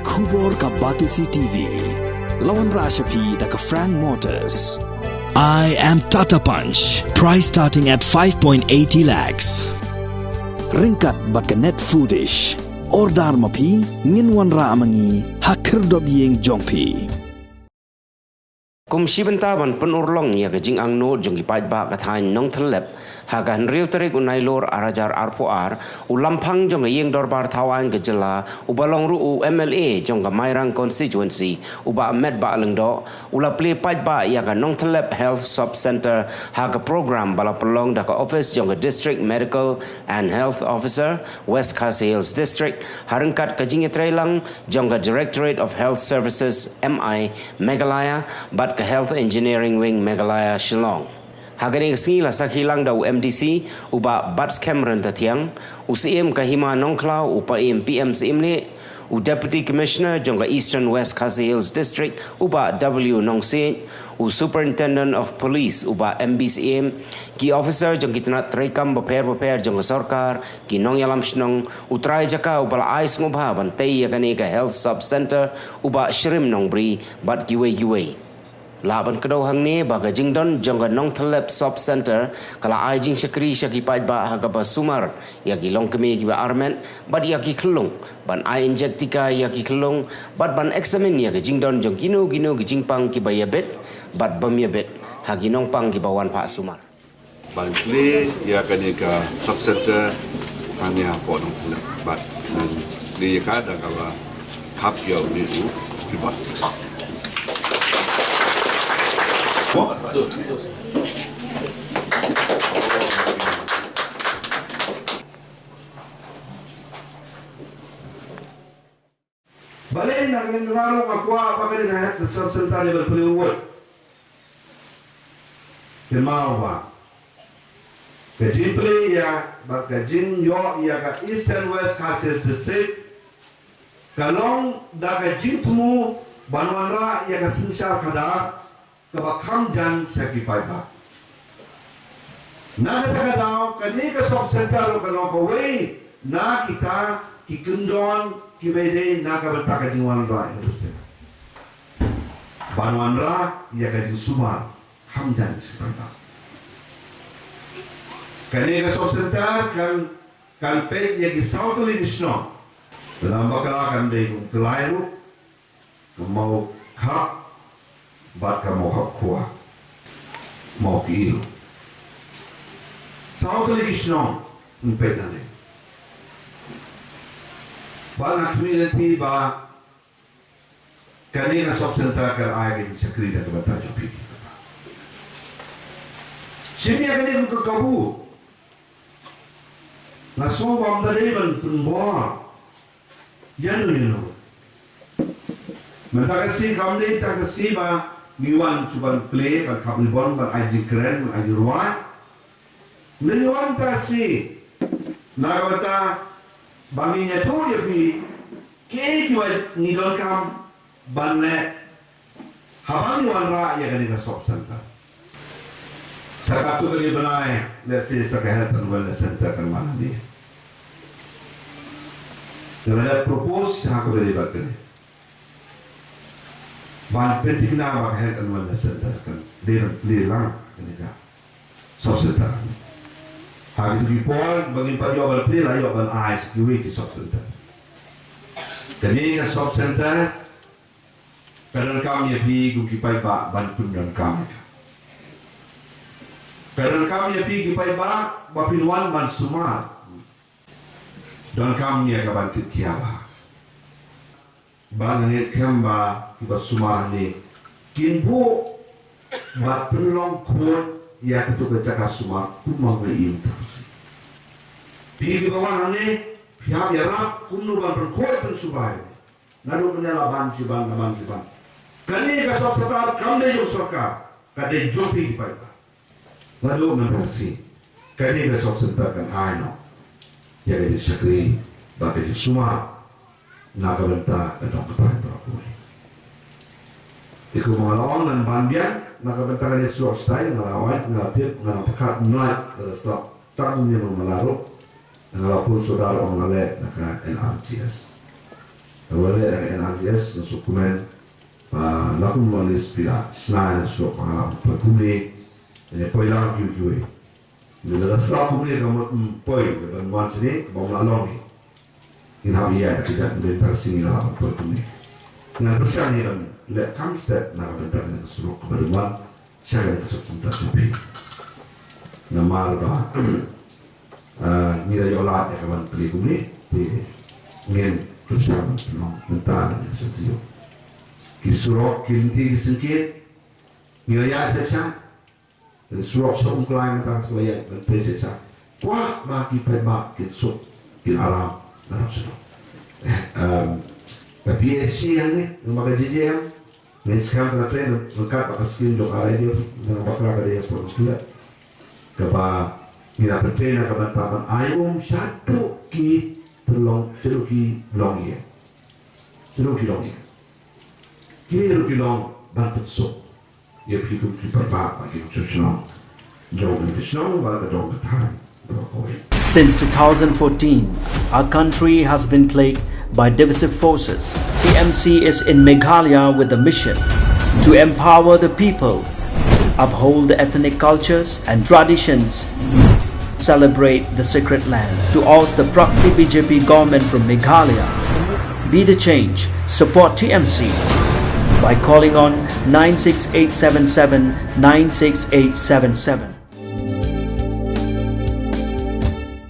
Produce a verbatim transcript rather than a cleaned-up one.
Khubor ka Batesi T V. La wanrah sha phi da ka Frank Motors. I am Tata Punch. Price starting at five point eighty lakhs. Ryngkat bad ka Net Foodish. Order ma phi, ngin wanrah ma ngi ha khyrdop ïing jong phi. Kum shi bynta ban pynurlong ïa ka jingangnud jong ki paidbah ka thaiñ Nongthyllep, ha ka hynriew tarik u Nailur ar hajar arphew ar, u Lamphang jong ka Ïing Dorbar Thawaiñ ka Jylla, uba long ruh u M L A jong ka Mairang Constituency, u Bah Metbah Lyngdoh, u la plie paidbah ïa ka Nongthyllep Health Sub Centre ha ka program ba la pynlong da ka office jong ka District Medical and Health Officer, West Khasi Hills District, ha ryngkat ka jingïatreilang jong ka Directorate of Health Services, M I, Meghalaya, bad ka Health Engineering Wing Meghalaya, Shillong. Ha kane ka sngi la sakhi lang da u M D C, u Bah Batskhem Ryntathiang, u Syiem ka Hima Nongkhlaw, u Paiem P M Syiemlieh, u Deputy Commissioner jong ka Eastern West Khasi Hills District, u Bah W Nongsiej, u Superintendent of Police, u Bah M B Syiem, ki officer jong ki tnat treikam bapher bapher jong ka sorkar, ki nongïalam shnong, u trai jaka uba la ai sngewbha ban tei ïa kane ka Health Sub Centre, u Bah Shrim Nongbri, bad kiwei kiwei. Lah ban kdew hangne ba ka jingdon jong ka Nongthyllep Sub Centre ka la ai jingshakri sha ki paidbah ha kaba sumar ïa ki longkmie kiba armet bad ïa ki khyllung, ban ai injek tika ïa ki khyllung, bad ban eksamin ïa ka jingdon jong kino kino ki jingpang kiba ïabit bad bym ïabit ha ki nongpang kiba wan phah sumar. Ban plie ïa kane ka sub center hangne hapoh Nongthyllep bad ngan plie ïa ka da kaba khap ïa une u keyboard. Balei na kane ka daw nga kwah ba kane ka health sub center ne ban plie wut. Kynmaw ba ka jingplie ïa bad ka jingïoh ïa ka Eastern West Khasi Hills District ka long da ka jingthmu ban wanrah ïa ka synshar khadar kaba kham jan sha ki paidbah. Na kata ka daw kane ka sub center ruh ka long kawei na kita ki kyndon kiba ïadei na ka bynta ka jingwanrah ïa ka district. Ban wanrah ïa ka jingsumar kham jan sha ki paidbah. Kane ka sub center kan, kan peit ïa ki saw tylli ki shnong. Lem bad ka la kan dei kum tylli ruh. Ka Mawkhap bad ka Mawkhapkhwa, Mawkiel. Saw tylli ki shnong yn peit nangne. Bad nga khmih lynti ba kane ka sub center kan ai ka jingshakri na ka bynta jong phi. Shim ïa kane kum ka kabu. Nga sngew ba ym da dei ban pynbor ïano ïano. Mynta ka sngi kam dei tang ka sngi ba ngi wan shu ban plie, ban khap ribbon, ban ai jingkren, ban ai jingrwai. Ngi wan tang ka sngi na ka bynta ba ngin ïathuh ïa phi kiei kiba ngi donkam ban leh haba ngi wanrah ïa kane ka sub center. Sa katto katne bnai, let's say, sa ka health and wellness center kan wan hangne. Nga la dep propose ha kaba ïadei bad kane ban pynthikna ba ka health and wellness center kan dei ban plie lang ha kane ka sub center. Ha kito ki por ba ngim pat ïoh ban plie, la ïoh ban ai sha kiwei ki sub center. Kane ka sub center ka donkam ïa phi kum ki paidbah ban pyndonkam ïa ka. Ka donkam ïa phi ki paidbah ba phin wan ban sumar. Donkam ïa ka ban kit khia bha. Ba nga ngeit skhem ba kiba sumar hangne kin buh bad pynlong khuid ïa kato ka jaka sumar kumba nga ïohi mynta ka sngi. Phi kiba wan hangne phi hap ïarap kumno ban pynkhuid pynsumar ïa ka. Naduh mynne la ban shi ban, la ban shi ban. Kane ka sub center kam dei jong sorkar, ka dei jong phi ki paidbah. Naduh mynta shi, kane ka sub center kan ai noh ïa ka jingshakri bad ka jingsumar na ka bynta ka dong ka thaiñ baroh kawei. Te kumba nga la ong, ngan ban biang na ka bynta kane ka surok shatai, nga la ong, nga la tip, nga la pyrkhat, nga la tip, nga la surok. Tang kumne ma nga la ruh, nga la pun sodar ong la leh na ka N R G S. Tang ba leh da ka N R G S nga sngewkmen ba la kum ma list phi la shna ïa ka surok ba nga la poi kumne, ïa poi lang kiwei kiwei. Ïa la ka surok kumne ka mut poi ka ban wan shane ka bym la long hi. Ngin hap ïa ka jaka ban tar sing la ban poi kumne. Nga pyrshang ïa ban leh kam step na ka ban tar ka surok ka ban wan sha ka surok center jong phi. Namar ba Ah, ngi la ïoh lad ïa ka ban plie kumne, te ngin pyrshang ban pynlong mynta ïa ka sha taïew. Ki surok, ki lynti, ki syngkien, ngi la ïaid sha sha. Surok sha Umklaiñ mynta ka la ïaid ban plie sha sha. Kwah ba ki paidbah kin suk, kin aram, na ka surok. Eh, um, ka P S C hangne, namar ka J J M, Ngin skhem ka na trei ryngkat bad ka skim jong ka R I D F, nga bakla ka dei ïa ka pyrthei kaba ngi la pyntrei na ka bynta ban ai um shaduh ki pynlong, shaduh ki longïing. Shaduh ki longïing. Kine ruh ki long ban pynsuk ïa phi kum ki paidbah bad ki nongshong shnong jong ka shnong bad ka dong ka thaiñ. Since two thousand fourteen, our country has been plagued by divisive forces. T M C is in Meghalaya with the mission to empower the people, uphold the ethnic cultures and traditions, celebrate the sacred land, to oust the proxy B J P government from Meghalaya. Be the change. Support T M C by calling on nine six eight seven seven nine six eight seven seven.